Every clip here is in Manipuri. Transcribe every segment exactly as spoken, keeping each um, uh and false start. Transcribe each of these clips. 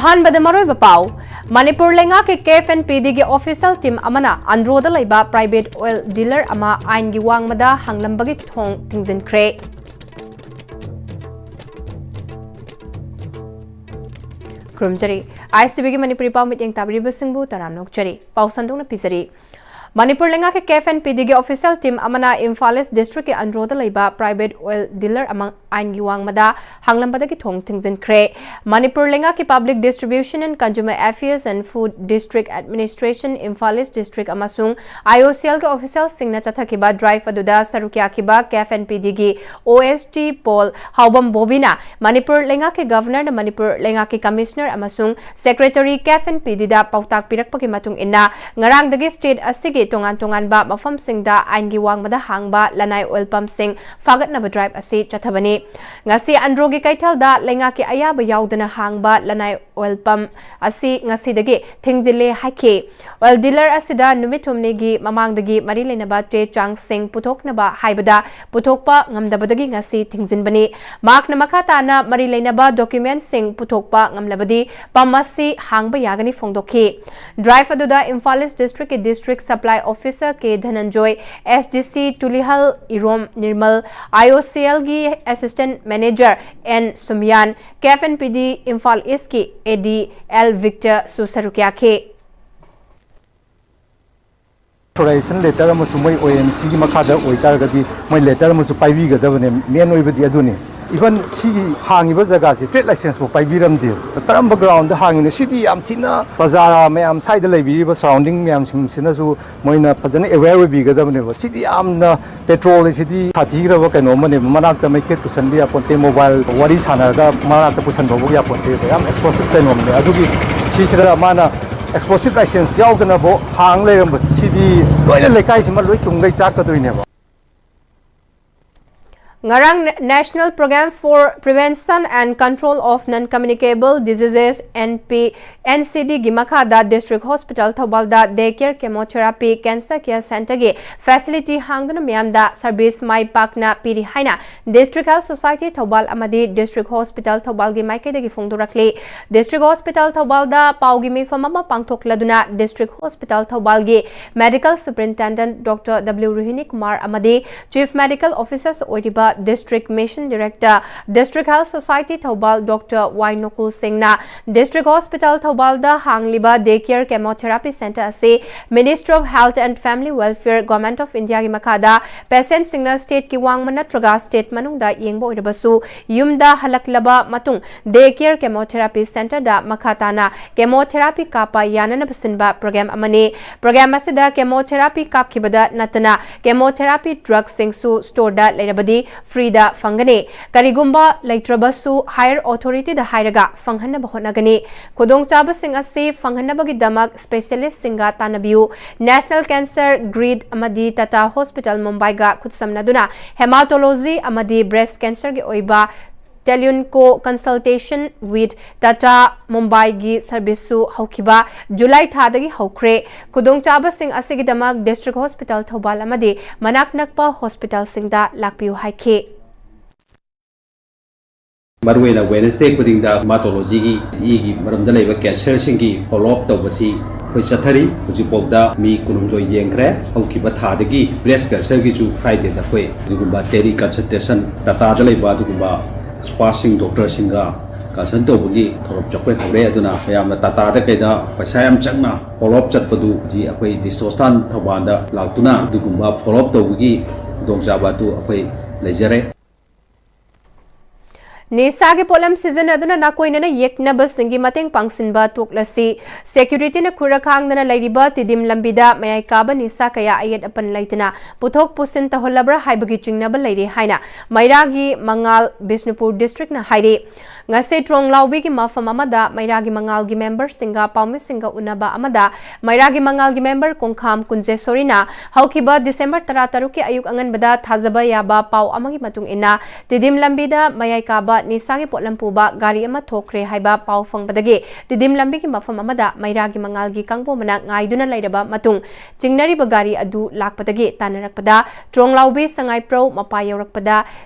ꯑꯍꯥꯟꯕꯗ ꯃꯔꯨꯑꯣꯏꯕ ꯄꯥꯎ꯫ ꯃꯅꯤꯄꯨꯔ ꯂꯩꯉꯥꯛꯀꯤ ꯀꯦ ꯑꯦꯐ ꯑꯦꯟ ꯄꯤ ꯗꯤꯒꯤ ꯑꯣꯐꯤꯁꯤꯌꯦꯜ ꯇꯤꯝ ꯑꯃꯅ ꯑꯟꯗ꯭ꯔꯣꯗ ꯂꯩꯕ ꯄ꯭ꯔꯥꯏꯚꯦꯠ ꯑꯣꯏꯜ ꯗꯤꯂꯔ ꯑꯃ ꯑꯥꯏꯟꯒꯤ ꯋꯥꯡꯃꯗ ꯍꯥꯡꯂꯝꯕꯒꯤ ꯊꯣꯡ ꯊꯤꯡꯖꯤꯟꯈ꯭ꯔꯦ꯫ ꯈꯨꯔꯨꯝꯖꯔꯤ꯫ ꯑꯥꯏ ꯑꯦꯁ ꯇꯤ ꯚꯤꯒꯤ ꯃꯅꯤꯄꯨꯔꯤ ꯄꯥꯎ ꯃꯤꯠꯌꯦꯡ ꯇꯥꯕꯤꯔꯤꯕꯁꯤꯡꯕꯨ ꯇꯔꯥꯝꯅ ꯑꯣꯛꯆꯔꯤ꯫ ꯄꯥꯎ ꯁꯟꯗꯣꯛꯅ ꯄꯤꯖꯔꯤ꯫ ꯃꯅꯤꯄꯨꯔ ꯂꯩꯉꯥꯛꯀꯤ ꯀꯦ ꯑꯦꯐ ꯑꯦꯟ ꯄꯤ ꯗꯤꯒꯤ ꯑꯣꯐꯤꯁꯤꯌꯦꯜ ꯇꯤꯝ ꯑꯃꯅ ꯏꯝꯐꯥꯜ ꯏꯁ ꯗꯤꯁꯇ꯭ꯔꯤꯛꯀꯤ ꯑꯟꯗ꯭ꯔꯣꯗ ꯂꯩꯕ ꯄ꯭ꯔꯥꯏꯚꯦꯠ ꯑꯣꯏꯜ ꯗꯤꯂꯔ ꯑꯃ ꯑꯥꯏꯟꯒꯤ ꯋꯥꯡꯃꯗ ꯍꯥꯡꯂꯝꯕꯗꯒꯤ ꯊꯣꯡ ꯊꯤꯡꯖꯤꯟꯈ꯭ꯔꯦ꯫ ꯃꯅꯤꯄꯨꯔ ꯂꯩꯉꯥꯛꯀꯤ Public Distribution and Consumer Affairs and Food District Administration, Imphal East district ꯑꯃꯁꯨꯡ I O C algae ꯑꯣꯐꯤꯁꯤꯌꯦꯜꯁꯤꯡꯅ ꯆꯠꯊꯈꯤꯕ drive ꯑꯗꯨꯗ ꯁꯔꯨꯛ ꯌꯥꯈꯤꯕ ꯀꯦ ꯑꯦꯐ ꯑꯦꯟ ꯄꯤ ꯗꯤꯒꯤ ꯑꯣ ꯑꯦꯁ ꯇꯤ ꯄꯣꯜ ꯍꯥꯎꯕꯝ ꯕꯣꯕꯤꯅ ꯃꯅꯤꯄꯨꯔ ꯂꯩꯉꯥꯛꯀꯤ ꯒꯚꯔꯅꯔꯅ ꯃꯅꯤꯄꯨꯔ ꯂꯩꯉꯥꯛꯀꯤ ꯀꯃꯤꯁꯅꯔ ꯑꯃꯁꯨꯡ ꯁꯦꯀ꯭ꯔꯦꯇꯔꯤ ꯀꯦ ꯑꯦꯐ ꯑꯦꯟ ꯄꯤ ꯗꯤꯗ ꯄꯥꯎꯇꯥꯛ ꯄꯤꯔꯛꯄꯒꯤ ꯃꯇꯨꯡ ꯏꯟꯅ ꯉꯔꯥꯡꯗꯒꯤ ꯁ꯭ꯇꯦꯠ ꯑꯁꯤꯒꯤ ꯇꯣꯉꯥꯟ ꯇꯣꯉꯥꯟꯕ ꯃꯐꯝꯁꯤꯡꯗ ꯑꯥꯏꯟꯒꯤ ꯋꯥꯡꯃꯗ ꯍꯥꯡꯕ ꯂꯅꯥꯏ ꯑꯣꯏꯜ ꯄꯝꯁꯤꯡ ꯐꯥꯒꯠꯅꯕ ꯗ꯭ꯔꯥꯏꯚ ꯑꯁꯤ ꯆꯠꯊꯕꯅꯤ꯫ ꯉꯁꯤ ꯑꯟꯗ꯭ꯔꯣꯒꯤ ꯀꯩꯊꯦꯜꯗ ꯂꯩꯉꯥꯛꯀꯤ ꯑꯌꯥꯕ ꯌꯥꯎꯗꯅ ꯍꯥꯡꯕ ꯂꯅꯥꯏ ꯑꯣꯏꯜ ꯄꯝ ꯑꯁꯤ ꯉꯁꯤꯗꯒꯤ ꯊꯤꯡꯖꯤꯜꯂꯦ ꯍꯥꯏꯈꯤ꯫ ꯑꯣꯏꯜ ꯗꯤꯂꯔ ꯑꯁꯤꯗ ꯅꯨꯃꯤꯠ ꯍꯨꯝꯅꯤꯒꯤ ꯃꯃꯥꯡꯗꯒꯤ ꯃꯔꯤ ꯂꯩꯅꯕ ꯆꯦ ꯆꯥꯡꯁꯤꯡ ꯄꯨꯊꯣꯛꯅꯕ ꯍꯥꯏꯕꯗ ꯄꯨꯊꯣꯛꯄ ꯉꯝꯗꯕꯗꯒꯤ ꯉꯁꯤ ꯊꯤꯡꯖꯤꯟꯕꯅꯤ꯫ ꯃꯍꯥꯛꯅ ꯃꯈꯥ ꯇꯥꯅ ꯃꯔꯤ ꯂꯩꯅꯕ ꯗꯣꯀ꯭ꯌꯨꯃꯦꯟꯠꯁꯤꯡ ꯄꯨꯊꯣꯛꯄ ꯉꯝꯂꯕꯗꯤ ꯄꯝ ꯑꯁꯤ ꯍꯥꯡꯕ ꯌꯥꯒꯅꯤ ꯐꯣꯡꯗꯣꯛꯈꯤ꯫ ꯗ꯭ꯔꯥꯏꯚ ꯑꯗꯨꯗ ꯏꯝꯐꯥꯜ ꯏꯁ ꯗꯤꯁꯇ꯭ꯔꯤꯛꯀꯤ district supply officer K Dhananjoy, S D C Tulihal Irom Nirmal, I O C ꯑꯦꯜꯒꯤ assistant manager N Sumiyan, K F N P D Imphal ꯏꯁꯀꯤ ꯑꯦ ꯗꯤ ꯑꯦꯜ ꯚꯤꯛꯇꯔꯁꯨ ꯁꯔꯨꯛ ꯌꯥꯈꯤ꯫ ꯑꯣꯊꯣꯔꯥꯏꯖꯦꯁꯟ ꯂꯦꯇꯔ ꯑꯃꯁꯨ ꯃꯣꯏ ꯑꯣ ꯑꯦꯝ ꯁꯤꯒꯤ ꯃꯈꯥꯗ ꯑꯣꯏꯇꯥꯔꯒꯗꯤ ꯃꯣꯏ ꯂꯦꯇꯔ ꯑꯃꯁꯨ ꯄꯥꯏꯕꯤꯒꯗꯕꯅꯦ꯫ ꯃꯦꯟ ꯑꯣꯏꯕꯗꯤ ꯑꯗꯨꯅꯤ꯫ ꯏꯚꯟ ꯁꯤꯒꯤ ꯍꯥꯡꯉꯤꯕ ꯖꯒꯥꯁꯦ ꯇ꯭ꯔꯦꯗ ꯂꯥꯏꯁꯦꯟꯁ ꯐꯥꯎ ꯄꯥꯏꯕꯤꯔꯝꯗꯦ꯫ ꯀꯔꯝꯕ ꯒ꯭ꯔꯥꯎꯟꯗ ꯍꯥꯡꯉꯤꯅꯣ? ꯁꯤꯗꯤ ꯌꯥꯝ ꯊꯤꯅ ꯄ꯭ꯔꯖꯥ ꯃꯌꯥꯝ, ꯁ꯭ꯋꯥꯏꯗ ꯂꯩꯕꯤꯔꯤꯕ ꯁꯔꯥꯎꯟꯗꯤꯡ ꯃꯌꯥꯝꯁꯤꯡꯁꯤꯅꯁꯨ ꯃꯣꯏꯅ ꯐꯖꯅ ꯑꯦꯋꯦꯌꯔ ꯑꯣꯏꯕꯤꯒꯗꯕꯅꯦꯕ꯫ ꯁꯤꯗꯤ ꯌꯥꯝꯅ, ꯄꯦꯇ꯭ꯔꯣꯜ ꯁꯤꯗꯤ ꯁꯥꯊꯤꯈ꯭ꯔꯕ ꯀꯩꯅꯣ ꯑꯃꯅꯦꯕ꯫ ꯃꯅꯥꯛꯇ ꯃꯩꯈꯦꯠ ꯄꯨꯁꯟꯕ ꯌꯥꯄꯣꯟꯇꯦ, ꯃꯣꯕꯥꯏꯜ ꯋꯥꯔꯤ ꯁꯥꯟꯅꯔꯒ ꯃꯅꯥꯛꯇ ꯄꯨꯁꯟꯕꯐꯥꯎ ꯌꯥꯄꯣꯟꯇꯦꯕ꯫ ꯌꯥꯝ ꯑꯦꯛꯁꯄ꯭ꯂꯣꯁꯤꯞ ꯀꯩꯅꯣꯝꯅꯦ꯫ ꯑꯗꯨꯒꯤ ꯁꯤꯁꯤꯗ ꯃꯥꯅ ꯑꯦꯛꯁꯄ꯭ꯂꯣꯁꯤꯞ ꯂꯥꯏꯁꯦꯟꯁ ꯌꯥꯎꯗꯅꯕꯨ ꯍꯥꯡ ꯂꯩꯔꯝꯕꯁꯤꯗꯤ ꯂꯣꯏꯅ ꯂꯩꯀꯥꯏꯁꯤꯃ ꯂꯣꯏ ꯇꯨꯡꯒꯩ ꯆꯥꯛꯀꯗꯣꯏꯅꯦꯕ꯫ ꯉꯔꯥꯡ National Program for Prevention and Control of Non-Communicable Diseases, NP NCD ꯒꯤ ꯃꯈꯥꯗ District Hospital ꯊꯧꯕꯥꯜꯗ day care chemotherapy cancer care centre ꯒꯤ facility ꯍꯥꯡꯗꯨꯅ ꯃꯤꯌꯥꯝꯗ service ꯃꯥꯏ ꯄꯥꯛꯅ ꯄꯤꯔꯤ ꯍꯥꯏꯅ District Health Society ꯊꯧꯕꯥꯜ ꯑꯃꯗꯤ District Hospital ꯊꯧꯕꯥꯜꯒꯤ ꯃꯥꯏꯀꯩꯗꯒꯤ ꯐꯣꯡꯗꯣꯔꯛꯂꯤ꯫ District Hospital ꯊꯧꯕꯥꯜꯗ ꯄꯥꯎꯒꯤ ꯃꯤꯐꯝ ꯑꯃ ꯄꯥꯡꯊꯣꯛꯂꯗꯨꯅ District Hospital ꯊꯧꯕꯥꯜꯒꯤ Medical Superintendent Doctor W ꯔꯣꯍꯤꯅꯤ Kumar ꯑꯃꯗꯤ Chief Medical Officers ꯑꯣꯏꯔꯤꯕ District Mission Director, District Health Society Thoubal Doctor ꯋꯥꯏ ꯅꯣꯀꯨꯜ ꯁꯤꯡꯅ District Hospital ꯊꯧꯕꯥꯜꯗ ꯍꯥꯡꯂꯤꯕ day care chemotherapy centre ꯑꯁꯤ Ministry of Health and Family Welfare, Government of India ꯒꯤ ꯃꯈꯥꯗ patientꯁꯤꯡꯅ stateꯀꯤ ꯋꯥꯡꯃ ꯅꯠꯇ꯭ꯔꯒ state ꯃꯅꯨꯡꯗ ꯌꯦꯡꯕ ꯑꯣꯏꯔꯕꯁꯨ ꯌꯨꯝꯗ ꯍꯜꯂꯛꯂꯕ ꯃꯇꯨꯡ day care chemotherapy centreꯗ ꯃꯈꯥ ꯇꯥꯅ chemotherapy ꯀꯥꯞꯄ ꯌꯥꯅꯅꯕ ꯁꯤꯟꯕ program ꯑꯃꯅꯤ꯫ Program ꯑꯁꯤꯗ chemotherapy ꯀꯥꯞꯈꯤꯕꯗ ꯅꯠꯇꯅ chemotherapy drugꯁꯤꯡꯁꯨ storeꯗ ꯂꯩꯔꯕꯗꯤ freeꯗ ꯐꯪꯒꯅꯤ꯫ ꯀꯔꯤꯒꯨꯝꯕ ꯂꯩꯇ꯭ꯔꯕꯁꯨ higher authorityꯗ ꯍꯥꯏꯔꯒ ꯐꯪꯍꯟꯅꯕ ꯍꯣꯠꯅꯒꯅꯤ꯫ ꯈꯨꯗꯣꯡꯆꯥꯕꯁꯤꯡ ꯑꯁꯤ ꯐꯪꯍꯟꯅꯕꯒꯤꯗꯃꯛ specialistꯁꯤꯡꯒ ꯇꯥꯟꯅꯕꯤꯌꯨ꯫ National Cancer Grid ꯑꯃꯗꯤ Tata Hospital ꯃꯨꯝꯕꯥꯏꯒ ꯈꯨꯠꯁꯝꯅꯗꯨꯅ hematology ꯑꯃꯗꯤ breast cancerꯒꯤ ꯑꯣꯏꯕ Telenco Consultation with Tata ꯃꯨꯝꯕꯥꯏꯒꯤ serviceꯁꯨ ꯍꯧꯈꯤꯕ ꯖꯨꯂꯥꯏ ꯊꯥꯗꯒꯤ ꯍꯧꯈ꯭ꯔꯦ꯫ ꯈꯨꯗꯣꯡꯆꯥꯕꯁꯤꯡ ꯑꯁꯤꯒꯤꯗꯃꯛ District Hospital ꯊꯧꯕꯥꯜ ꯑꯃꯗꯤ ꯃꯅꯥꯛ ꯅꯛꯄ hospitalꯁꯤꯡꯗ ꯂꯥꯛꯄꯤꯌꯨ ꯍꯥꯏꯈꯤ꯫ ꯃꯔꯨꯑꯣꯏꯅ Wednesday ꯈꯨꯗꯤꯡꯗ hematologyꯒꯤ ꯏꯒꯤ ꯃꯔꯝꯗ ꯂꯩꯕ cancerꯁꯤꯡꯒꯤ follow up ꯇꯧꯕꯁꯤ ꯑꯩꯈꯣꯏ ꯆꯠꯊꯔꯤ꯫ ꯍꯧꯖꯤꯛꯐꯥꯎꯗ ꯃꯤ ꯀꯨꯟꯍꯨꯝꯗꯣꯏ ꯌꯦꯡꯈ꯭ꯔꯦ꯫ ꯍꯧꯈꯤꯕ ꯊꯥꯗꯒꯤ breast cancerꯒꯤꯁꯨ Fridayꯗ ꯑꯩꯈꯣꯏ ꯑꯗꯨꯒꯨꯝꯕ tele consultation, Tataꯗ ꯂꯩꯕ ꯑꯗꯨꯒꯨꯝꯕ expertꯁꯤꯡ, doctorꯁꯤꯡꯒ consult ꯇꯧꯕꯒꯤ ꯊꯧꯔꯝꯁꯨ ꯑꯩꯈꯣꯏ ꯍꯧꯔꯦ꯫ ꯑꯗꯨꯅ ꯃꯌꯥꯝꯅ Tataꯗ ꯀꯩꯗ ꯄꯩꯁꯥ ꯌꯥꯝ ꯆꯪꯅ follow up ꯆꯠꯄꯗꯨ ꯍꯧꯖꯤꯛ ꯑꯩꯈꯣꯏ District Hospital ꯊꯧꯕꯥꯜꯗ ꯂꯥꯛꯇꯨꯅ ꯑꯗꯨꯒꯨꯝꯕ follow up ꯇꯧꯕꯒꯤ ꯈꯨꯗꯣꯡꯆꯥꯕ ꯑꯗꯨ ꯑꯩꯈꯣꯏ ꯂꯩꯖꯔꯦ꯫ ꯅꯤꯁꯥꯒꯤ ꯄꯣꯠꯂꯝ ꯁꯤꯖꯤꯟꯅꯗꯨꯅ ꯅꯥꯀꯣꯏꯅꯅ ꯌꯦꯛꯅꯕꯁꯤꯡꯒꯤ ꯃꯇꯦꯡ ꯄꯥꯡꯁꯤꯟꯕ ꯇꯣꯛꯂꯁꯤ꯫ ꯁꯦꯀ꯭ꯌꯨꯔꯤꯇꯤꯅ ꯈꯨꯔ ꯈꯥꯡꯗꯅ ꯂꯩꯔꯤꯕ ꯇꯤꯗꯤꯝ ꯂꯝꯕꯤꯗ ꯃꯌꯥꯏ ꯀꯥꯕ ꯅꯤꯁꯥ ꯀꯌꯥ ꯑꯌꯦꯠ ꯑꯄꯟ ꯂꯩꯇꯅ ꯄꯨꯊꯣꯛ ꯄꯨꯁꯤꯟ ꯇꯧꯍꯜꯂꯕ꯭ꯔꯥ ꯍꯥꯏꯕꯒꯤ ꯆꯤꯡꯅꯕ ꯂꯩꯔꯤ ꯍꯥꯏꯅ ꯃꯩꯔꯥꯒꯤ ꯃꯉꯥꯜ ꯕꯤꯁꯅꯨꯄꯨꯔ ꯗꯤꯁꯇ꯭ꯔꯤꯛꯅ ꯍꯥꯏꯔꯤ꯫ ꯉꯁꯤ ꯇ꯭ꯔꯣꯡꯂꯥꯎꯕꯤꯒꯤ ꯃꯐꯝ ꯑꯃꯗ ꯃꯩꯔꯥꯒꯤ ꯃꯉꯥꯜꯒꯤ ꯃꯦꯝꯕꯔꯁꯤꯡꯒ ꯄꯥꯎꯃꯤꯁꯤꯡꯒ ꯎꯅꯕ ꯑꯃꯗ ꯃꯩꯔꯥꯒꯤ ꯃꯉꯥꯜꯒꯤ ꯃꯦꯝꯕꯔ ꯀꯣꯡꯈꯥꯝ ꯀꯨꯟꯖꯦꯁꯣꯔꯤꯅ ꯍꯧꯈꯤꯕ ꯗꯤꯁꯦꯝꯕꯔ ꯇꯔꯥ ꯇꯔꯨꯛꯀꯤ ꯑꯌꯨꯛ ꯑꯉꯟꯕꯗ ꯊꯥꯖꯕ ꯌꯥꯕ ꯄꯥꯎ ꯑꯃꯒꯤ ꯃꯇꯨꯡ ꯏꯟꯅ ꯇꯤꯗꯤꯝ ꯂꯝꯕꯤꯗ ꯃꯌꯥꯏ ꯀꯥꯕ ꯅꯤꯁꯥꯒꯤ ꯄꯣꯠꯂꯝ ꯄꯨꯕ ꯒꯥꯔꯤ ꯑꯃ ꯊꯣꯛꯈ꯭ꯔꯦ ꯍꯥꯏꯕ ꯄꯥꯎ ꯐꯪꯕꯗꯒꯤ ꯇꯤꯗꯤꯝ ꯂꯝꯕꯤꯒꯤ ꯃꯐꯝ ꯑꯃꯗ ꯃꯩꯔꯥꯒꯤ ꯃꯉꯥꯜꯒꯤ ꯀꯥꯡꯕꯨ ꯑꯃꯅ ꯉꯥꯏꯗꯨꯅ ꯂꯩꯔꯕ ꯃꯇꯨꯡ ꯆꯤꯡꯅꯔꯤꯕ ꯒꯥꯔꯤ ꯑꯗꯨ ꯂꯥꯛꯄꯗꯒꯤ ꯇꯥꯟꯅꯔꯛꯄꯗ ꯇ꯭ꯔꯣꯡꯂꯥꯎꯕꯤ ꯁꯉꯥꯏꯄ꯭ꯔꯧ ꯃꯄꯥ ꯌꯧꯔꯛꯄꯗ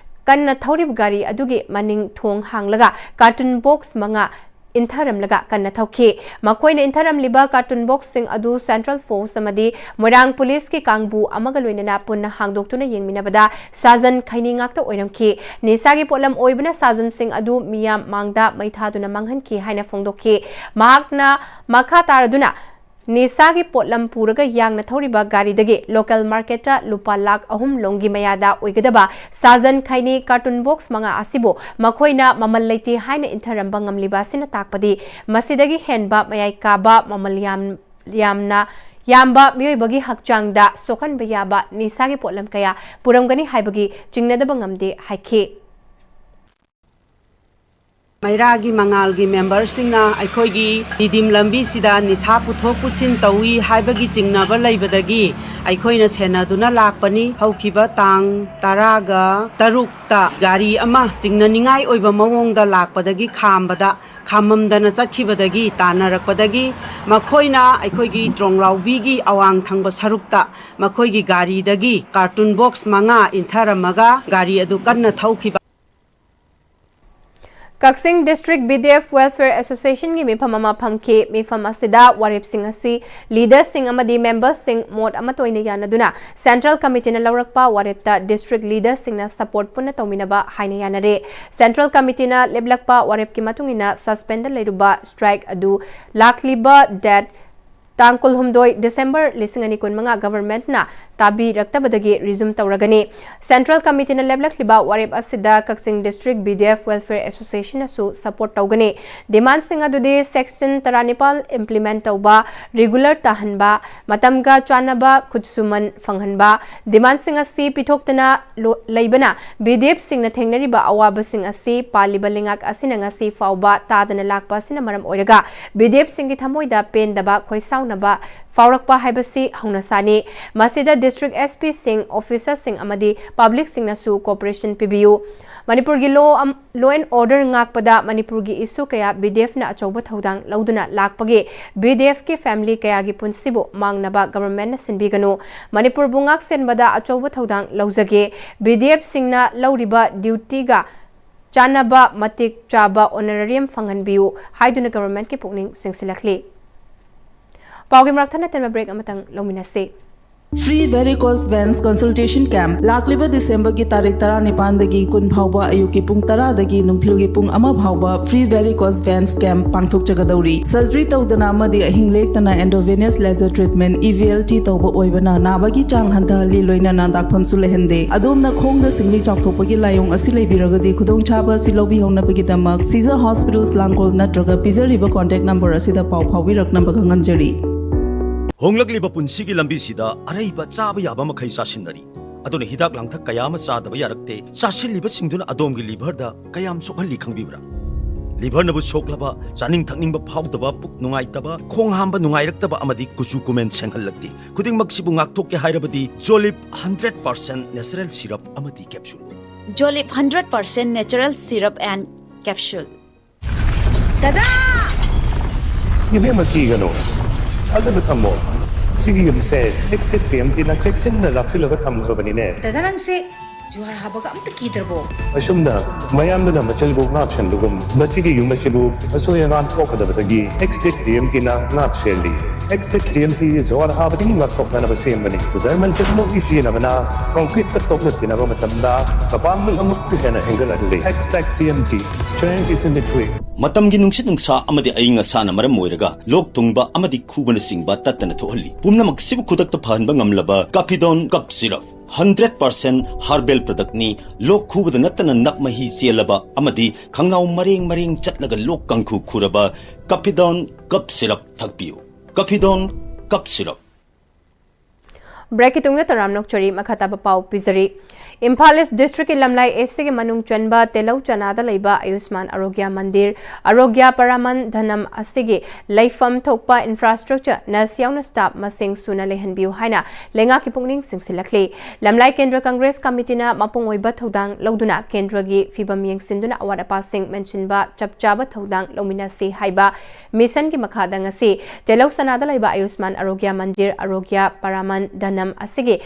ꯀꯟꯅ ꯊꯧꯔꯤꯕ ꯒꯥꯔꯤ ꯑꯗꯨꯒꯤ ꯃꯅꯤꯡ ꯊꯣꯡ ꯍꯥꯡꯂꯒ ꯀꯥꯔꯇꯨꯟ ꯕꯣꯛꯁ ꯃꯉꯥ ꯏꯟꯊꯔꯝꯂꯒ ꯀꯟꯅ ꯊꯧꯈꯤ꯫ ꯃꯈꯣꯏꯅ ꯏꯟꯊꯔꯝꯂꯤꯕ ꯀꯥꯔꯇꯨꯟ ꯕꯣꯛꯁꯁꯤꯡ ꯑꯗꯨ ꯁꯦꯟꯇ꯭ꯔꯦꯜ ꯐꯣꯔꯁ ꯑꯃꯗꯤ ꯃꯣꯏꯔꯥꯡ ꯄꯨꯂꯤꯁꯀꯤ ꯀꯥꯡꯕꯨ ꯑꯃꯒ ꯂꯣꯏꯅꯅ ꯄꯨꯟꯅ ꯍꯥꯡꯗꯣꯛꯇꯨꯅ ꯌꯦꯡꯃꯤꯟꯅꯕꯗ ꯁꯥꯖꯟ ꯈꯩꯅꯤ ꯉꯥꯛꯇ ꯑꯣꯏꯔꯝꯈꯤ꯫ ꯅꯤꯁꯥꯒꯤ ꯄꯣꯠꯂꯝ ꯑꯣꯏꯕꯅ ꯁꯥꯖꯟꯁꯤꯡ ꯑꯗꯨ ꯃꯤꯌꯥꯝ ꯃꯥꯡꯗ ꯃꯩ ꯊꯥꯗꯨꯅ ꯃꯥꯡꯍꯟꯈꯤ ꯍꯥꯏꯅ ꯐꯣꯡꯗꯣꯛꯈꯤ꯫ ꯃꯍꯥꯛꯅ ꯃꯈꯥ ꯇꯥꯔꯗꯨꯅ ꯅꯤꯁꯥꯒꯤ ꯄꯣꯠꯂꯝ ꯄꯨꯔꯒ ꯌꯥꯡꯅ ꯊꯧꯔꯤꯕ ꯒꯥꯔꯤꯗꯒꯤ ꯂꯣꯀꯦꯜ ꯃꯥꯔꯀꯦꯠꯇ ꯂꯨꯄꯥ ꯂꯥꯈ ꯑꯍꯨꯝ ꯂꯣꯝꯒꯤ ꯃꯌꯥꯗ ꯑꯣꯏꯒꯗꯕ ꯁꯥꯖꯟ ꯈꯩꯅꯤ ꯀꯥꯔꯇꯨꯟ ꯕꯣꯛꯁ ꯃꯉꯥ ꯑꯁꯤꯕꯨ ꯃꯈꯣꯏꯅ ꯃꯃꯜ ꯂꯩꯇꯦ ꯍꯥꯏꯅ ꯏꯟꯊꯔꯝꯕ ꯉꯝꯂꯤꯕ ꯑꯁꯤꯅ ꯇꯥꯛꯄꯗꯤ ꯃꯁꯤꯗꯒꯤ ꯍꯦꯟꯕ ꯃꯌꯥꯏ ꯀꯥꯕ ꯃꯃꯜ ꯌꯥꯝ, ꯌꯥꯝꯅ ꯌꯥꯝꯕ ꯃꯤꯑꯣꯏꯕꯒꯤ ꯍꯛꯆꯥꯡꯗ ꯁꯣꯛꯍꯟꯕ ꯌꯥꯕ ꯅꯤꯁꯥꯒꯤ ꯄꯣꯠꯂꯝ ꯀꯌꯥ ꯄꯨꯔꯝꯒꯅꯤ ꯍꯥꯏꯕꯒꯤ ꯆꯤꯡꯅꯗꯕ ꯉꯝꯗꯦ ꯍꯥꯏꯈꯤ꯫ ꯃꯩꯔꯥꯒꯤ ꯃꯉꯥꯜꯒꯤ ꯃꯦꯝꯕꯔꯁꯤꯡꯅ ꯑꯩꯈꯣꯏꯒꯤ ꯇꯤꯗꯤꯝ ꯂꯝꯕꯤꯁꯤꯗ ꯅꯤꯁꯥ ꯄꯨꯊꯣꯛ ꯄꯨꯁꯤꯟ ꯇꯧꯏ ꯍꯥꯏꯕꯒꯤ ꯆꯤꯡꯅꯕ ꯂꯩꯕꯗꯒꯤ ꯑꯩꯈꯣꯏꯅ ꯁꯦꯟꯅꯗꯨꯅ ꯂꯥꯛꯄꯅꯤ꯫ ꯍꯧꯈꯤꯕ ꯇꯥꯡ ꯇꯔꯥꯒ ꯇꯔꯨꯛꯇ ꯒꯥꯔꯤ ꯑꯃ ꯆꯤꯡꯅꯅꯤꯡꯉꯥꯏ ꯑꯣꯏꯕ ꯃꯑꯣꯡꯗ ꯂꯥꯛꯄꯗꯒꯤ ꯈꯥꯝꯕꯗ, ꯈꯥꯝꯃꯝꯗꯅ ꯆꯠꯈꯤꯕꯗꯒꯤ ꯇꯥꯟꯅꯔꯛꯄꯗꯒꯤ ꯃꯈꯣꯏꯅ ꯑꯩꯈꯣꯏꯒꯤ ꯇ꯭ꯔꯣꯡꯂꯥꯎꯕꯤꯒꯤ ꯑꯋꯥꯡ ꯊꯪꯕ ꯁꯔꯨꯛꯇ ꯃꯈꯣꯏꯒꯤ ꯒꯥꯔꯤꯗꯒꯤ ꯀꯥꯔꯇꯨꯟ ꯕꯣꯛꯁ ꯃꯉꯥ ꯏꯟꯊꯔꯝꯃꯒ ꯒꯥꯔꯤ ꯑꯗꯨ ꯀꯟꯅ ꯊꯧꯈꯤꯕ꯫ Kakching district B D F welfare ꯑꯦꯁꯣꯁꯤꯌꯦꯁꯟꯒꯤ ꯃꯤꯐꯝ ꯑꯃ ꯐꯝꯈꯤ꯫ ꯃꯤꯐꯝ ꯑꯁꯤꯗ ꯋꯥꯔꯦꯞꯁꯤꯡ ꯑꯁꯤ ꯂꯤꯗꯔꯁꯤꯡ ꯑꯃꯗꯤ ꯃꯦꯝꯕꯔꯁꯤꯡ ꯃꯣꯠ ꯑꯃꯠꯇ ꯑꯣꯏꯅ ꯌꯥꯅꯗꯨꯅ ꯁꯦꯟꯇ꯭ꯔꯦꯜ ꯀꯃꯤꯇꯤꯅ ꯂꯧꯔꯛꯄ ꯋꯥꯔꯦꯞꯇ ꯗꯤꯁꯇ꯭ꯔꯤꯛ ꯂꯤꯗꯔꯁꯤꯡꯅ ꯁꯄꯣꯔꯠ ꯄꯨꯟꯅ ꯇꯧꯃꯤꯟꯅꯕ ꯍꯥꯏꯅ ꯌꯥꯅꯔꯦ꯫ ꯁꯦꯟꯇ꯭ꯔꯦꯜ ꯀꯃꯤꯇꯤꯅ ꯂꯦꯞꯂꯛꯄ ꯋꯥꯔꯦꯞꯀꯤ ꯃꯇꯨꯡ ꯏꯟꯅ ꯁꯁꯄꯦꯟꯗ ꯂꯩꯔꯨꯕ ꯁ꯭ꯇ꯭ꯔꯥꯏꯛ ꯑꯗꯨ ꯂꯥꯛꯂꯤꯕ ꯗꯦꯠ ꯇꯥꯡ ꯀꯨꯟꯍꯨꯝꯗꯣꯏ December ꯂꯤꯁꯤꯡ ꯑꯅꯤ ꯀꯨꯟꯃꯉꯥ governmentꯅ ꯇꯥꯕꯤꯔꯛꯇꯕꯗꯒꯤ resume ꯇꯧꯔꯒꯅꯤ꯫ Central Committeeꯅ ꯂꯦꯞꯂꯛꯂꯤꯕ ꯋꯥꯔꯦꯞ ꯑꯁꯤꯗ ꯀꯛꯆꯤꯡ District B D F Welfare Associationꯅꯁꯨ support ꯇꯧꯒꯅꯤ꯫ Demandꯁꯤꯡ ꯑꯗꯨꯗꯤ section ꯇꯔꯥꯅꯤꯄꯥꯜ implement ꯇꯧꯕ, regular ꯇꯥꯍꯟꯕ, ꯃꯇꯝꯒ ꯆꯥꯟꯅꯕ ꯈꯨꯠꯁꯨꯃꯟ ꯐꯪꯍꯟꯕ, demandꯁꯤꯡ ꯑꯁꯤ ꯄꯤꯊꯣꯛꯇꯅ ꯂꯣ-, ꯂꯩꯕꯅ B D Fꯁꯤꯡꯅ ꯊꯦꯡꯅꯔꯤꯕ ꯑꯋꯥꯕꯁꯤꯡ ꯑꯁꯤ ꯄꯥꯜꯂꯤꯕ ꯂꯩꯉꯥꯛ ꯑꯁꯤꯅ ꯉꯁꯤ ꯐꯥꯎꯕ ꯇꯥꯗꯅ ꯂꯥꯛꯄ ꯑꯁꯤꯅ ꯃꯔꯝ ꯑꯣꯏꯔꯒ B D Fꯁꯤꯡꯒꯤ ꯊꯃꯣꯏꯗ ꯄꯦꯟꯗꯕ, ꯈꯣꯏꯁꯥꯎꯅꯕ ꯐꯥꯎꯔꯛꯄ ꯍꯥꯏꯕꯁꯤ ꯍꯧꯅꯁꯥꯅꯤ꯫ ꯃꯁꯤꯗ district S Pꯁꯤꯡ, officerꯁꯤꯡ ꯑꯃꯗꯤ publicꯁꯤꯡꯅꯁꯨ cooperation ꯄꯤꯕꯤꯌꯨ꯫ ꯃꯅꯤꯄꯨꯔꯒꯤ law ꯑꯝ-, law and order ꯉꯥꯛꯄꯗ ꯃꯅꯤꯄꯨꯔꯒꯤ issue ꯀꯌꯥ B D Fꯅ ꯑꯆꯧꯕ ꯊꯧꯗꯥꯡ ꯂꯧꯗꯨꯅ ꯂꯥꯛꯄꯒꯤ B D Fꯀꯤ family ꯀꯌꯥꯒꯤ ꯄꯨꯟꯁꯤꯕꯨ ꯃꯥꯡꯅꯕ governmentꯅ ꯁꯤꯟꯕꯤꯒꯅꯨ꯫ ꯃꯅꯤꯄꯨꯔꯕꯨ ꯉꯥꯛ ꯁꯦꯟꯕꯗ ꯑꯆꯧꯕ ꯊꯧꯗꯥꯡ ꯂꯧꯖꯒꯦ꯫ B D Fꯁꯤꯡꯅ ꯂꯧꯔꯤꯕ dutyꯒ ꯆꯥꯟꯅꯕ ꯃꯇꯤꯛ ꯆꯥꯕ honorarium ꯐꯪꯍꯟꯕꯤꯌꯨ ꯍꯥꯏꯗꯨꯅ governmentꯀꯤ ꯄꯨꯛꯅꯤꯡ ꯆꯤꯡꯁꯤꯜꯂꯛꯂꯤ꯫ ꯄꯥꯎꯒꯤ ꯃꯔꯛ ꯊꯠꯅ ꯊꯠꯅ break ꯑꯃꯇꯪ ꯂꯧꯃꯤꯟꯅꯁꯤ꯫ Free Varicose Veins Consultation Camp ꯂꯥꯛꯂꯤꯕ Decemberꯒꯤ ꯇꯥꯔꯤꯛ ꯇꯔꯥꯅꯤꯄꯥꯟꯗꯒꯤ ꯀꯨꯟ ꯐꯥꯎꯕ ꯑꯌꯨꯛꯀꯤ ꯄꯨꯡ ꯇꯔꯥꯗꯒꯤ ꯅꯨꯡꯊꯤꯜꯒꯤ ꯄꯨꯡ ꯑꯃ ꯐꯥꯎꯕ Free Varicose Veins Camp ꯄꯥꯡꯊꯣꯛꯆꯒꯗꯧꯔꯤ꯫ Surgery ꯇꯧꯗꯅ ꯑꯃꯗꯤ ꯑꯍꯤꯡ ꯂꯦꯛꯇꯅ endovenous laser treatment, E V L T, ꯇꯧꯕ ꯑꯣꯏꯕꯅ ꯅꯥꯕꯒꯤ ꯆꯥꯡ ꯍꯟꯊꯍꯜꯂꯤ, ꯂꯣꯏꯅꯅ ꯗꯥꯛꯐꯝꯁꯨ ꯂꯩꯍꯟꯗꯦ꯫ ꯑꯗꯣꯝꯅ ꯈꯣꯡꯗ ꯁꯤꯡꯂꯤ ꯆꯥꯎꯊꯣꯛꯄꯒꯤ ꯂꯥꯏꯑꯣꯡ ꯑꯁꯤ ꯂꯩꯕꯤꯔꯒꯗꯤ ꯈꯨꯗꯣꯡꯆꯥꯕ ꯑꯁꯤ ꯂꯧꯕꯤꯍꯧꯅꯕꯒꯤꯗꯃꯛ Caesar Hospitals ꯂꯥꯡꯒꯣꯜ ꯅꯠꯇ꯭ꯔꯒ ꯄꯤꯖꯔꯤꯕ contact number ꯑꯁꯤꯗ ꯄꯥꯎ ꯐꯥꯎꯕꯤꯔꯛꯅꯕ ꯈꯪꯍꯟꯖꯔꯤ꯫ ꯍꯣꯡꯂꯛꯂꯤꯕ ꯄꯨꯟꯁꯤꯒꯤ ꯂꯝꯕꯤꯁꯤꯗ ꯑꯔꯩꯕ ꯆꯥꯕ ꯌꯥꯕ ꯃꯈꯩ ꯆꯥꯁꯤꯟꯅꯔꯤ꯫ ꯑꯗꯨꯅ ꯍꯤꯗꯥꯛ ꯂꯥꯡꯊꯛ ꯀꯌꯥ ꯑꯃ ꯆꯥꯗꯕ ꯌꯥꯔꯛꯇꯦ꯫ ꯆꯥꯁꯤꯜꯂꯤꯕꯁꯤꯡꯗꯨꯅ ꯑꯗꯣꯝꯒꯤ liverꯗ ꯀꯌꯥꯝ ꯁꯣꯛꯍꯜꯂꯤ ꯈꯪꯕꯤꯕ꯭ꯔꯥ? Liverꯅꯕꯨ ꯁꯣꯛꯂꯕ, ꯆꯥꯅꯤꯡ ꯊꯛꯅꯤꯡꯕ ꯐꯥꯎꯗꯕ, ꯄꯨꯛ ꯅꯨꯡꯉꯥꯏꯇꯕ, ꯈꯣꯡ ꯍꯥꯝꯕ ꯅꯨꯡꯉꯥꯏꯔꯛꯇꯕ ꯑꯃꯗꯤ ꯀꯨꯆꯨ ꯀꯨꯃꯦꯟ ꯁꯦꯡꯍꯜꯂꯛꯇꯦ꯫ ꯈꯨꯗꯤꯡꯃꯛꯁꯤꯕꯨ ꯉꯥꯛꯊꯣꯛꯀꯦ ꯍꯥꯏꯔꯕꯗꯤ Jolib hundred percent natural syrup ꯑꯃꯗꯤ capsule꯫ Jolib hundred percent natural syrup and capsule꯫ ꯗꯗꯥ! ꯏꯕꯦꯝꯃ, ꯀꯤꯒꯅꯨ, ꯊꯥꯖꯕ ꯊꯝꯃꯣ꯫ ꯁꯤꯒꯤ ꯌꯨꯝꯁꯦ Extech T M Tꯅ ꯆꯦꯛꯁꯤꯟꯅ ꯂꯥꯛꯁꯤꯜꯂꯒ ꯊꯝꯈ꯭ꯔꯕꯅꯤꯅꯦ꯫ ꯗꯗꯥ, ꯅꯪꯁꯦ ꯖꯨꯍꯥꯔ ꯍꯥꯕꯒ ꯑꯃꯇ ꯀꯤꯗ꯭ꯔꯕꯣ? ꯑꯁꯨꯝꯅ ꯃꯌꯥꯝꯗꯨꯅ ꯃꯆꯜꯕꯨ ꯉꯥꯛꯁꯦꯟꯕꯒꯨꯝ, ꯃꯁꯤꯒꯤ ꯌꯨꯝ ꯑꯁꯤꯕꯨ ꯑꯁꯣꯏ ꯑꯉꯥꯝ ꯊꯣꯛꯀꯗꯕꯗꯒꯤ Extech T M Tꯅ ꯉꯥꯛ ꯁꯦꯜꯂꯤ꯫ Extech T M T ꯖꯨꯍꯥꯔ ꯍꯥꯕꯗꯒꯤ ꯉꯥꯛꯊꯣꯛꯅꯅꯕ ꯁꯦꯝꯕꯅꯤ꯫ German technology ꯁꯤꯖꯤꯟꯅꯕꯅ concreteꯀ ꯇꯣꯛꯅ ꯇꯤꯟꯅꯕ ꯃꯇꯝꯗ ꯀꯕꯥꯡꯅ ꯑꯃꯨꯛꯀ ꯍꯦꯟꯅ ꯍꯦꯟꯒꯠꯍꯜꯂꯤ꯫ Extech T M T, strength is in the grit꯫ ꯃꯇꯝꯒꯤ ꯅꯨꯡꯁꯤꯠ ꯅꯨꯡꯁꯥ ꯑꯃꯗꯤ ꯑꯏꯪ ꯑꯁꯥꯅ ꯃꯔꯝ ꯑꯣꯏꯔꯒ ꯂꯣꯛ ꯊꯨꯡꯕ ꯑꯃꯗꯤ ꯈꯨꯕꯅꯆꯤꯡꯕ ꯇꯠꯇꯅ ꯊꯣꯛꯍꯜꯂꯤ꯫ ꯄꯨꯝꯅꯃꯛꯁꯤꯕꯨ ꯈꯨꯗꯛꯇ ꯐꯍꯟꯕ ꯉꯝꯂꯕ ꯀꯥꯐꯤꯗꯣꯟ ꯀꯞ ꯁꯤꯔꯞ, ꯍꯟꯗ꯭ꯔꯦꯠ ꯄꯥꯔꯁꯦꯟ ꯍꯥꯔꯕꯦꯜ ꯄ꯭ꯔꯗꯛꯅꯤ꯫ ꯂꯣꯛ ꯈꯨꯕꯗ ꯅꯠꯇꯅ ꯅꯞ ꯃꯍꯤ ꯆꯦꯜꯂꯕ ꯑꯃꯗꯤ ꯈꯪꯅꯥꯎ ꯃꯔꯦꯡ ꯃꯔꯦꯡ ꯆꯠꯂꯒ ꯂꯣꯛ ꯀꯥꯡꯈꯨ ꯈꯨꯔꯕ ꯀꯥꯐꯤꯗꯣꯟ ꯀꯞ ꯁꯤꯔꯞ ꯊꯛꯄꯤꯌꯨ꯫ ꯀꯥꯐꯤꯗꯣꯟ ꯀꯞ ꯁꯤꯔꯞ꯫ ꯕ꯭ꯔꯦꯛꯀꯤ ꯇꯨꯡꯗ ꯇꯔꯥꯝꯅ ꯑꯣꯛꯆꯔꯤ꯫ ꯃꯈꯥ ꯇꯥꯕ ꯄꯥꯎ ꯄꯤꯖꯔꯤ꯫ ꯏꯝꯐꯥꯜ ꯏꯁ ꯗꯤꯁꯇ꯭ꯔꯤꯛꯀꯤ ꯂꯝꯂꯥꯏ ꯑꯦꯁꯤꯒꯤ ꯃꯅꯨꯡ ꯆꯟꯕ ꯇꯦꯂꯧ ꯆꯅꯥꯗ ꯂꯩꯕ ꯑꯌꯨꯁꯃꯥꯟ ꯑꯔꯣꯒ꯭ꯌ ꯃꯟꯗꯤꯔ, ꯑꯔꯣꯒ꯭ꯌ ꯄꯔꯥꯃꯟ ꯙꯅꯝ ꯑꯁꯤꯒꯤ ꯂꯩꯐꯝ ꯊꯣꯛꯄ ꯏꯟꯐ꯭ꯔꯥꯁ꯭ꯇ꯭ꯔꯛꯆꯔ, ꯅꯔꯁ ꯌꯥꯎꯅ ꯁ꯭ꯇꯥꯐ ꯃꯁꯤꯡ ꯁꯨꯅ ꯂꯩꯍꯟꯕꯤꯌꯨ ꯍꯥꯏꯅ ꯂꯩꯉꯥꯛꯀꯤ ꯄꯨꯛꯅꯤꯡ ꯆꯤꯡꯁꯤꯜꯂꯛꯂꯤ꯫ ꯂꯝꯂꯥꯏ ꯀꯦꯟꯗ꯭ꯔ ꯀꯪꯒ꯭ꯔꯦꯁ ꯀꯃꯤꯇꯤꯅ ꯃꯄꯨꯡ ꯑꯣꯏꯕ ꯊꯧꯗꯥꯡ ꯂꯧꯗꯨꯅ ꯀꯦꯟꯗ꯭ꯔꯒꯤ ꯐꯤꯕꯝ ꯌꯦꯡꯁꯤꯟꯗꯨꯅ ꯑꯋꯥꯠ ꯑꯄꯥꯁꯤꯡ ꯃꯦꯟꯁꯤꯟꯕ ꯆꯞ ꯆꯥꯕ ꯊꯧꯗꯥꯡ ꯂꯧꯃꯤꯟꯅꯁꯤ ꯍꯥꯏꯕ ꯃꯤꯁꯟꯒꯤ ꯃꯈꯥꯗ ꯉꯁꯤ ꯇꯦꯂꯧ ꯆꯅꯥꯗ ꯂꯩꯕ ꯑꯌꯨꯁꯃꯥꯟ ꯑꯔꯣꯒ꯭ꯌ ꯃꯟꯗꯤꯔ, ꯑꯔꯣꯒ꯭ꯌ ꯄꯔꯥꯃꯟ ꯙꯅꯝ ꯑꯁꯤꯒꯤ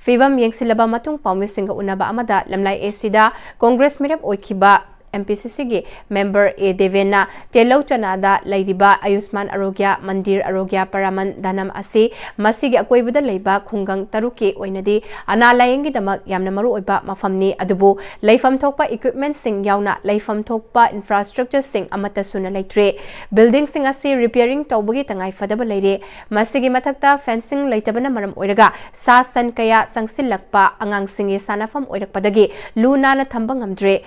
ꯐꯤꯕꯝ ꯌꯦꯡꯁꯤꯜꯂꯕ ꯃꯇꯨꯡ ꯄꯥꯎꯃꯤꯁꯤꯡꯒ ꯎꯅꯕ ꯑꯃꯗ ꯂꯝꯂꯥꯏ ꯑꯦꯁꯤꯗ ꯀꯣꯡꯒ꯭ꯔꯦꯁ ꯃꯤꯔꯦꯞ ꯑꯣꯏꯈꯤꯕ ꯑꯦꯝ ꯄꯤ ꯁꯤ ꯁꯤꯒꯤ ꯃꯦꯝꯕꯔ ꯑꯦ ꯗꯦꯕꯦꯟꯅ ꯇꯦꯂꯧ ꯆꯅꯥꯗ ꯂꯩꯔꯤꯕ ꯑꯌꯨꯁꯃꯥꯟ ꯑꯔꯣꯒ꯭ꯌ ꯃꯟꯗꯤꯔ, ꯑꯔꯣꯒ꯭ꯌ ꯄꯔꯥꯃꯟ ꯙꯅꯝ ꯑꯁꯤ ꯃꯁꯤꯒꯤ ꯑꯀꯣꯏꯕꯗ ꯂꯩꯕ ꯈꯨꯡꯒꯪ ꯇꯔꯨꯛꯀꯤ ꯑꯣꯏꯅꯗꯤ ꯑꯅꯥ ꯂꯥꯌꯦꯡꯒꯤꯗꯃꯛ ꯌꯥꯝꯅ ꯃꯔꯨ ꯑꯣꯏꯕ ꯃꯐꯝꯅꯤ, ꯑꯗꯨꯕꯨ ꯂꯩꯐꯝ ꯊꯣꯛꯄ ꯏꯀ꯭ꯋꯤꯞꯃꯦꯟꯠꯁꯤꯡ ꯌꯥꯎꯅ ꯂꯩꯐꯝ ꯊꯣꯛꯄ ꯏꯟꯐ꯭ꯔꯥꯁ꯭ꯇ꯭ꯔꯛꯆꯔꯁꯤꯡ ꯑꯃꯠꯇ ꯁꯨꯅ ꯂꯩꯇ꯭ꯔꯦ꯫ ꯕꯤꯜꯗꯤꯡꯁꯤꯡ ꯑꯁꯤ ꯔꯤꯄꯤꯌꯔꯤꯡ ꯇꯧꯕꯒꯤ ꯇꯉꯥꯏ ꯐꯗꯕ ꯂꯩꯔꯦ꯫ ꯃꯁꯤꯒꯤ ꯃꯊꯛꯇ ꯐꯦꯟꯁꯤꯡ ꯂꯩꯇꯕꯅ ꯃꯔꯝ ꯑꯣꯏꯔꯒ ꯁꯥ ꯁꯟ ꯀꯌꯥ ꯆꯪꯁꯤꯜꯂꯛꯄ, ꯑꯉꯥꯡꯁꯤꯡꯒꯤ ꯁꯥꯟꯅꯐꯝ ꯑꯣꯏꯔꯛꯄꯗꯒꯤ ꯂꯨ ꯅꯥꯟꯅ ꯊꯝꯕ ꯉꯝꯗ꯭ꯔꯦ꯫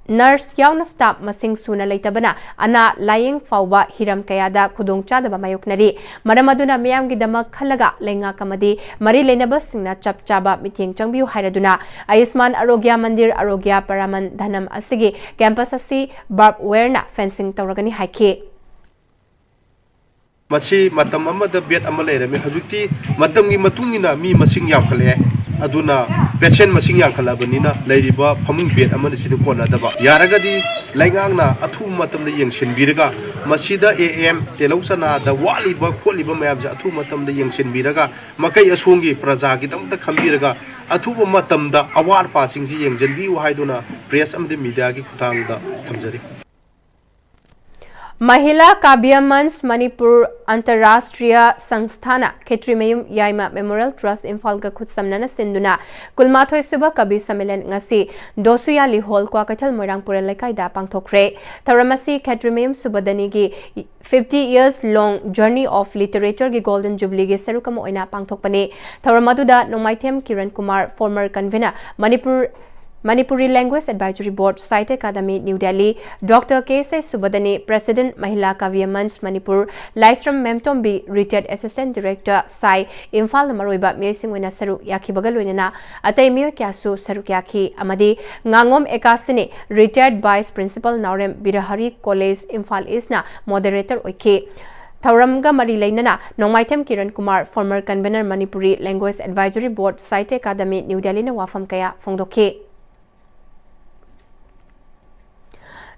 ꯅꯔꯁ ꯌꯥꯎꯅ ꯁ꯭ꯇꯥꯐ ꯃꯁꯤꯡ ꯁꯨꯅ ꯂꯩꯇꯕꯅ ꯑꯅꯥ ꯂꯥꯌꯦꯡ ꯐꯥꯎꯕ ꯍꯤꯔꯝ ꯀꯌꯥꯗ ꯈꯨꯗꯣꯡꯆꯥꯗꯕ ꯃꯥꯌꯣꯛꯅꯔꯤ꯫ ꯃꯔꯝ ꯑꯗꯨꯅ ꯃꯤꯌꯥꯝꯒꯤꯗꯃꯛ ꯈꯜꯂꯒ ꯂꯩꯉꯥꯛ ꯑꯃꯗꯤ ꯃꯔꯤ ꯂꯩꯅꯕꯁꯤꯡꯅ ꯆꯞ ꯆꯥꯕ ꯃꯤꯠꯌꯦꯡ ꯆꯪꯕꯤꯌꯨ ꯍꯥꯏꯔꯗꯨꯅ ꯑꯌꯨꯁꯃꯥꯟ ꯑꯔꯣꯒ꯭ꯌ ꯃꯟꯗꯤꯔ, ꯑꯔꯣꯒ꯭ꯌ ꯄꯔꯥꯃꯟ ꯙꯅꯝ ꯑꯁꯤꯒꯤ ꯀꯦꯝꯄꯁ ꯑꯁꯤ ꯕꯥꯔꯕ ꯋꯥꯌꯔꯅ ꯐꯦꯟꯁꯤꯡ ꯇꯧꯔꯒꯅꯤ ꯍꯥꯏꯈꯤ꯫ ꯃꯁꯤ ꯃꯇꯝ ꯑꯃꯗ ꯕꯦꯗ ꯑꯃ ꯂꯩꯔꯝꯃꯤ, ꯍꯧꯖꯤꯛꯇꯤ ꯃꯇꯝꯒꯤ ꯃꯇꯨꯡ ꯏꯟꯅ ꯃꯤ ꯃꯁꯤꯡ ꯌꯥꯝꯈꯠꯂꯛꯑꯦ, ꯑꯗꯨꯅ ꯄꯦꯁꯦꯟ ꯃꯁꯤꯡ ꯌꯥꯝꯈꯠꯂꯛꯑꯕꯅꯤꯅ ꯂꯩꯔꯤꯕ ꯐꯃꯨꯡ ꯕꯦꯗ ꯑꯃꯅ ꯁꯤꯗ ꯀꯣꯟꯅꯗꯕ꯫ ꯌꯥꯔꯒꯗꯤ ꯂꯩꯉꯥꯛꯅ ꯑꯊꯨꯕ ꯃꯇꯝꯗ ꯌꯦꯡꯁꯤꯟꯕꯤꯔꯒ ꯃꯁꯤꯗ ꯑꯦ ꯑꯦꯝ ꯇꯦꯂꯧ ꯆꯅꯥꯗ ꯋꯥꯠꯂꯤꯕ ꯈꯣꯠꯂꯤꯕ ꯃꯌꯥꯝꯁꯦ ꯑꯊꯨꯕ ꯃꯇꯝꯗ ꯌꯦꯡꯁꯤꯟꯕꯤꯔꯒ ꯃꯀꯩ ꯑꯁꯣꯡꯒꯤ ꯄ꯭ꯔꯖꯥꯒꯤꯗꯃꯛꯇ ꯈꯟꯕꯤꯔꯒ ꯑꯊꯨꯕ ꯃꯇꯝꯗ ꯑꯋꯥꯠ ꯑꯄꯥꯁꯤꯡꯁꯤ ꯌꯦꯡꯁꯤꯟꯕꯤꯌꯨ ꯍꯥꯏꯗꯨꯅ ꯄ꯭ꯔꯦꯁ ꯑꯃꯗꯤ ꯃꯤꯗꯤꯌꯥꯒꯤ ꯈꯨꯠꯊꯥꯡꯗ ꯊꯝꯖꯔꯤ꯫ ꯃꯍꯤꯂꯥ ꯀꯥꯕ꯭ꯌ ꯃꯟꯆ ꯃꯅꯤꯄꯨꯔ ꯑꯟꯇꯔꯔꯥꯁꯇ꯭ꯔꯤꯌ ꯁꯪꯁꯊꯥꯅ ꯈꯦꯇ꯭ꯔꯤꯃꯌꯨꯝ ꯌꯥꯏꯃ ꯃꯦꯃꯣꯔꯤꯌꯦꯜ ꯇ꯭ꯔꯁ ꯏꯝꯐꯥꯜꯒ ꯈꯨꯠꯁꯝꯅꯅ ꯁꯤꯟꯗꯨꯅ ꯀꯨꯟꯃꯥꯊꯣꯏ ꯁꯨꯕ ꯀꯕꯤ ꯁꯝꯃꯦꯂꯟ ꯉꯁꯤ ꯗꯣꯁꯨꯌꯥꯂꯤ ꯍꯣꯜ, ꯀ꯭ꯋꯥꯀꯩꯊꯦꯜ, ꯃꯣꯏꯔꯥꯡ ꯄꯨꯔꯦꯜ ꯂꯩꯀꯥꯏꯗ ꯄꯥꯡꯊꯣꯛꯈ꯭ꯔꯦ꯫ ꯊꯧꯔꯝ ꯑꯁꯤ ꯈꯦꯇ꯭ꯔꯤꯃꯌꯨꯝ ꯁꯨꯕꯗꯅꯤꯒꯤ fifty years long journey of literature ꯒꯤ ꯒꯣꯜꯗꯟ ꯖꯨꯕꯤꯂꯤꯒꯤ ꯁꯔꯨꯛ ꯑꯃ ꯑꯣꯏꯅ ꯄꯥꯡꯊꯣꯛꯄꯅꯤ꯫ ꯊꯧꯔꯝ ꯑꯗꯨꯗ ꯅꯣꯡꯃꯥꯏꯊꯦꯝ Kiran Kumar, former convener, Manipur Manipuri Language Advisory Board, Sahitya Academy, New Delhi, Doctor K S Subodani, President, Mahila Kavya Manch Manipur, Laisram Memtombi, Retired Assistant Director, ꯁꯥꯏ, ꯏꯝꯐꯥꯜꯅ ꯃꯔꯨꯑꯣꯏꯕ ꯃꯤꯑꯣꯏꯁꯤꯡ ꯑꯣꯏꯅ ꯁꯔꯨꯛ ꯌꯥꯈꯤꯕꯒ ꯂꯣꯏꯅꯅ ꯑꯇꯩ ꯃꯤꯑꯣꯏ ꯀꯌꯥꯁꯨ ꯁꯔꯨꯛ ꯌꯥꯈꯤ ꯑꯃꯗꯤ ꯉꯥꯉꯣꯝ ꯑꯦꯀꯥꯁꯤꯅꯤ, Retired Vice Principal, ꯅꯥꯎꯔꯦꯝ ꯕꯤꯔꯍꯔꯤ College, ꯏꯝꯐꯥꯜ ꯏꯁꯅ moderator ꯑꯣꯏꯈꯤ꯫ ꯊꯧꯔꯝꯒ ꯃꯔꯤ ꯂꯩꯅꯅ ꯅꯣꯡꯃꯥꯏꯊꯦꯝ Kiran Kumar, former convener, Manipuri Language Advisory Board, Sahitya Academy, New Delhi ꯅ ꯋꯥꯐꯝ ꯀꯌꯥ ꯐꯣꯡꯗꯣꯛꯈꯤ꯫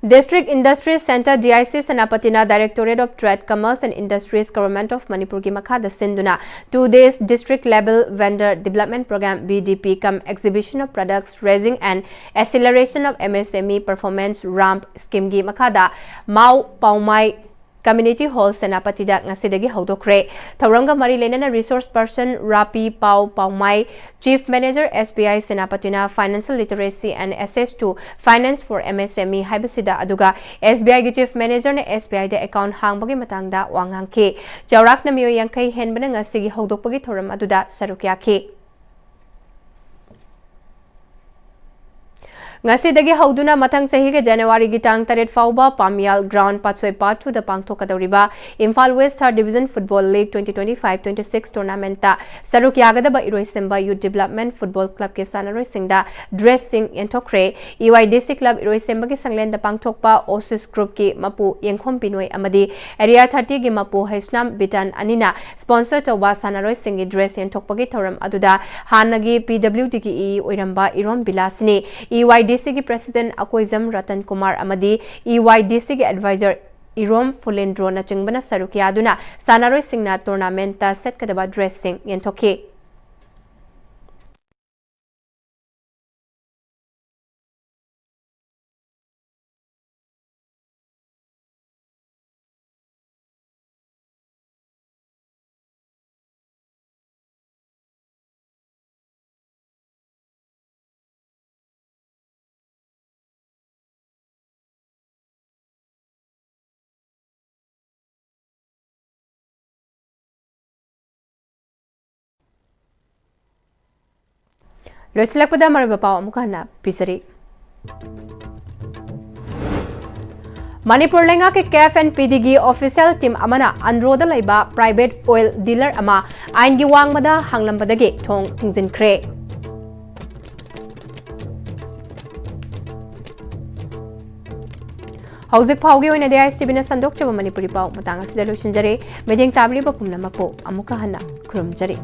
District Industry Centre, D I C, ꯁꯦꯅꯥꯄꯇꯤꯅ Directorate of Trade, Commerce and Industries, Government of Manipur ꯒꯤ ꯃꯈꯥꯗ ꯁꯤꯟꯗꯨꯅ two days District Level Vendor Development Programme, V D P cum Exhibition of Products, Raising and Acceleration of M S M E Performance, ramp, scheme ꯒꯤ ꯃꯈꯥꯗ ꯃꯥꯎ ꯄꯥꯎꯃꯥꯏ Community Hall, ꯁꯦꯅꯥꯄꯇꯤꯗ ꯉꯁꯤꯗꯒꯤ ꯍꯧꯗꯣꯛꯈ꯭ꯔꯦ꯫ ꯊꯧꯔꯝꯒ ꯃꯔꯤ ꯂꯩꯅꯅ resource person ꯔꯥꯄꯤ ꯄꯥꯎ ꯄꯥꯎꯃꯥꯏ, Chief Manager, S B I, ꯁꯦꯅꯥꯄꯇꯤꯅ Financial Literacy and Access to Finance for M S M E ꯍꯥꯏꯕꯁꯤꯗ, ꯑꯗꯨꯒ S B I ꯒꯤ Chief Manager ꯅ S B I the account ꯍꯥꯡꯕꯒꯤ ꯃꯇꯥꯡꯗ ꯋꯥ ꯉꯥꯡꯈꯤ꯫ ꯆꯥꯎꯔꯥꯛꯅ ꯃꯤꯑꯣꯏ ꯌꯥꯡꯈꯩ ꯍꯦꯟꯕꯅ ꯉꯁꯤꯒꯤ ꯍꯧꯗꯣꯛꯄꯒꯤ ꯊꯧꯔꯝ ꯑꯗꯨꯗ ꯁꯔꯨꯛ ꯌꯥꯈꯤ꯫ ꯉꯁꯤꯗꯒꯤ ꯍꯧꯗꯨꯅ ꯃꯊꯪ ꯆꯍꯤꯒꯤ ꯖꯅꯋꯥꯔꯤꯒꯤ ꯇꯥꯡ ꯇꯔꯦꯠ ꯐꯥꯎꯕ ꯄꯥꯝꯌꯥꯜ ground, ꯄꯥꯠꯁꯣꯏ ꯄꯥꯠ ꯇꯨꯗ ꯄꯥꯡꯊꯣꯛꯀꯗꯧꯔꯤꯕ Imphal West Third Division Football League twenty twenty-five twenty-six tournament ꯇ ꯁꯔꯨꯛ ꯌꯥꯒꯗꯕ ꯏꯔꯣꯏꯁꯦꯝꯕ Youth Development Football Club ꯀꯤ ꯁꯥꯟꯅꯔꯣꯏꯁꯤꯡꯗ dress ꯁꯤꯡ ꯌꯦꯟꯊꯣꯛꯈ꯭ꯔꯦ꯫ E Y D C club ꯏꯔꯣꯏꯁꯦꯝꯕꯒꯤ ꯁꯪꯂꯦꯟꯗ ꯄꯥꯡꯊꯣꯛꯄ ꯑꯣꯁꯤꯁ group ꯀꯤ ꯃꯄꯨ ꯌꯦꯡꯈꯣꯝ ꯕꯤꯅꯣꯏ ꯑꯃꯗꯤ Area thirty ꯒꯤ ꯃꯄꯨ ꯍꯩꯁꯅꯥꯝ ꯕꯤꯇꯟ ꯑꯅꯤꯅ sponsor ꯇꯧꯕ ꯁꯥꯟꯅꯔꯣꯏꯁꯤꯡꯒꯤ dress ꯌꯦꯟꯊꯣꯛꯄꯒꯤ ꯊꯧꯔꯝ ꯑꯗꯨꯗ ꯍꯥꯟꯅꯒꯤ P W D ꯒꯤ E E ꯑꯣꯏꯔꯝꯕ ꯏꯔꯣꯝ ꯕꯤꯂꯥꯁꯤꯅꯤ, E Y D C ꯒꯤ President ꯑꯀꯣꯏꯖꯝ ꯔꯇꯟ ꯀꯨꯃꯥꯔ ꯑꯃꯗꯤ E Y D C ꯒꯤ Advisor ꯏꯔꯣꯝ ꯐꯨꯂꯦꯟꯗ꯭ꯔꯣꯅꯆꯤꯡꯕꯅ ꯁꯔꯨꯛ ꯌꯥꯗꯨꯅ ꯁꯥꯟꯅꯔꯣꯏꯁꯤꯡꯅ tournament ꯇ ꯁꯦꯠꯀꯗꯕ dress ꯁꯤꯡ ꯌꯦꯟꯊꯣꯛꯈꯤ꯫ ꯂꯣꯏꯁꯤꯜꯂꯛꯄꯗ ꯃꯔꯨꯑꯣꯏꯕ ꯄꯥꯎ ꯑꯃꯨꯛꯀ ꯍꯟꯅ ꯄꯤꯖꯔꯤ꯫ ꯃꯅꯤꯄꯨꯔ ꯂꯩꯉꯥꯛꯀꯤ ꯀꯦꯐ ꯑꯦꯟ ꯄꯤ ꯗꯤꯒꯤ ꯑꯣꯐꯤꯁꯤꯌꯦꯜ ꯇꯤꯝ ꯑꯃꯅ ꯑꯟꯗ꯭ꯔꯣꯗ ꯂꯩꯕ ꯄ꯭ꯔꯥꯏꯚꯦꯠ ꯑꯣꯏꯜ ꯗꯤꯂꯔ ꯑꯃ ꯑꯥꯏꯟꯒꯤ ꯋꯥꯡꯃꯗ ꯍꯥꯡꯂꯝꯕꯗꯒꯤ ꯊꯣꯡ ꯊꯤꯡꯖꯤꯟꯈ꯭ꯔꯦ꯫ ꯍꯧꯖꯤꯛ ꯐꯥꯎꯒꯤ ꯑꯣꯏꯅꯗꯤ ꯑꯥꯏ ꯑꯦꯁ ꯇꯤ ꯚꯤꯅ ꯁꯟꯗꯣꯛꯆꯕ ꯃꯅꯤꯄꯨꯔꯤ ꯄꯥꯎ ꯃꯇꯥꯡ ꯑꯁꯤꯗ ꯂꯣꯏꯁꯤꯟꯖꯔꯦ꯫ ꯃꯤꯠꯌꯦꯡ ꯇꯥꯕꯤꯔꯤꯕ ꯄꯨꯝꯅꯃꯛꯄꯨ ꯑꯃꯨꯛꯀ ꯍꯟꯅ ꯈꯨꯔꯨꯝꯖꯔꯤ꯫